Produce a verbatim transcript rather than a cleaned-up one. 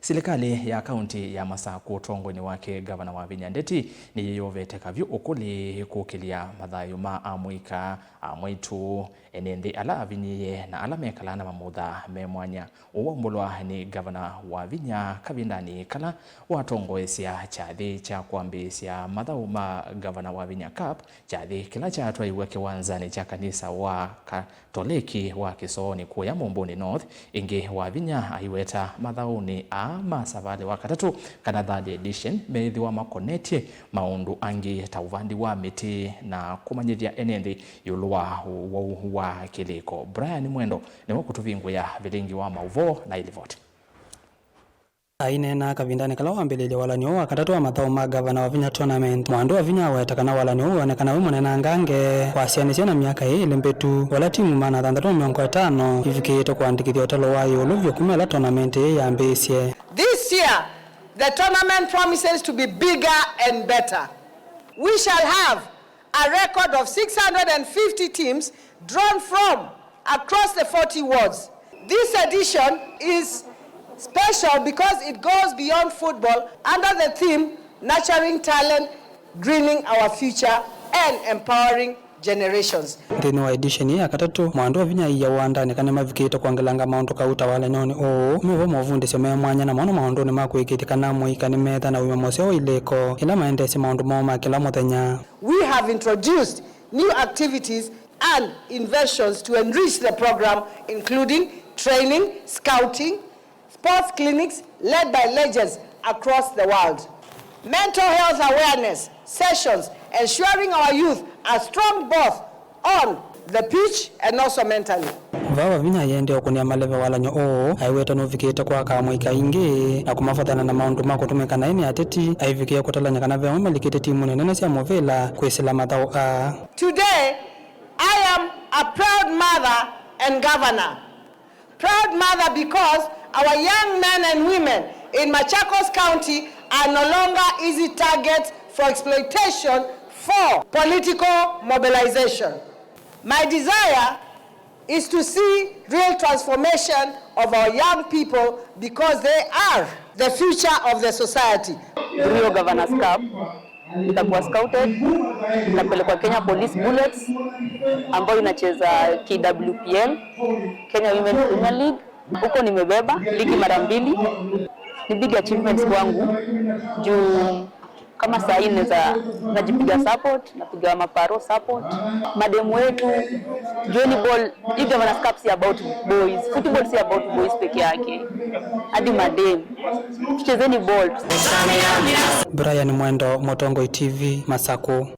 Silikalĩ ya kaunti ya Masakũ ũtongoinĩ wake Ngavana Wavinya Ndeti nĩyĩyovete kavyũ ũkũlĩ kũkĩlya mathayũ ma amũika, amwaitũ, ene nthĩ ala avinyĩĩe na ala mekalaa na mamutha me mwanya. Ũu waumbũlwa nĩ Ngavana Wavinya kavindanĩ kala watongoesya kyathĩ kya kwambĩĩsya mathaũ ma Ngavana Wavinya Cup, kyathĩ kĩla kyatwaiwe kĩwanzanĩ kya kanisa wa Katoleki wa Kĩsoonĩ kũya Mũmbũnĩ North. Ĩngĩ, Wavinya aiweta mathaũnĩ aa ma Savalĩ wa Katatũ, kana third edition, meĩthĩwa makonetye maũndũ angĩ ta ũvandi wa mĩtĩ na kũmanyĩthya ene nthĩ ĩũlũ wa ũwau wa kĩlĩko. Brian Mwendo nĩwe ũkũtũvingũĩa vilingi wa maũvoo na ĩlivoti. Aineena kavindanĩ kala wambĩlĩlye walany'o ũũ wa katatũ wa mathaũ ma Ngavana Wavinya Tournament, Mwandũ Wavinya aweta kana walany'o ũũ wonekana wĩ mũnenangange kwasyaanĩsya na myaka ĩĩ ĩlĩ mbĩtu, vala timu maana thanthatũ na mĩongo ĩtano ivikĩĩte kũandĩkĩthya ũtalo wa ĩũlũ vyũ kuma ĩla tournament ĩĩ yambĩĩsye. This year, the tournament promises to be bigger and better. We shall have a record of six hundred and fifty teams drawn from across the forty wards. This edition is special because it goes beyond football under the theme Nurturing Talent, Greening Our Future, and Empowering Generations. Nthĩnĩ wa edition ĩĩ ya katatũ, Mwandũ Wavinya aiya ũandanĩ kana mavikĩĩte kwongelanga maũndũ kauta walany'onĩ ũũ, me vo movundĩsyo me mwanya na mono maũndũnĩ ma kũĩkĩĩthya kana amũika nĩmeetha na ũima mũseo wa ilĩko ĩla maendeesye maũndũ moo ma kĩla mũthenya. We have introduced new activities and inventions to enrich the program, including training, scouting, sports clinics led by legends across the world, mental health awareness sessions, ensuring our youth are strong both on the pitch and also mentally. Vaa Wavinya aiendee ũkũnĩa maleve walany'o ũũ, aiweta nũvikĩĩte kwaka amũika aingĩ na kũmavathana na maũndũ ma kũtũmĩka naĩ nĩ ateti, aivikĩĩa kũtalany'a kana ve amwe malikĩte timunĩ nene sya mũvĩla kwĩsĩla mathaũ aa. Today, I am a proud mother and governor. Proud mother because our young men and women in Machakos County are no longer easy targets for exploitation for political mobilization. My desire is to see real transformation of our young people because they are the future of the society. Through your Governor's Cup, nitakuwa scouted, nitapelekwa Kenya Police Bullets ambayo inacheza K W P L, Kenya Women's Premier League. Huko nimebeba ligi mara mbili. Ni big achievements kwangu juu kama saa hii naweza najipiga support, napiga maparo support. Mademu wetu, jueni ball, hii Governor's Cup si about boys. Football si about boys peke yake. Hadi mademu. Tuchezeni ball. Brian Mwendo, Mũtongoi T V, Masakũ.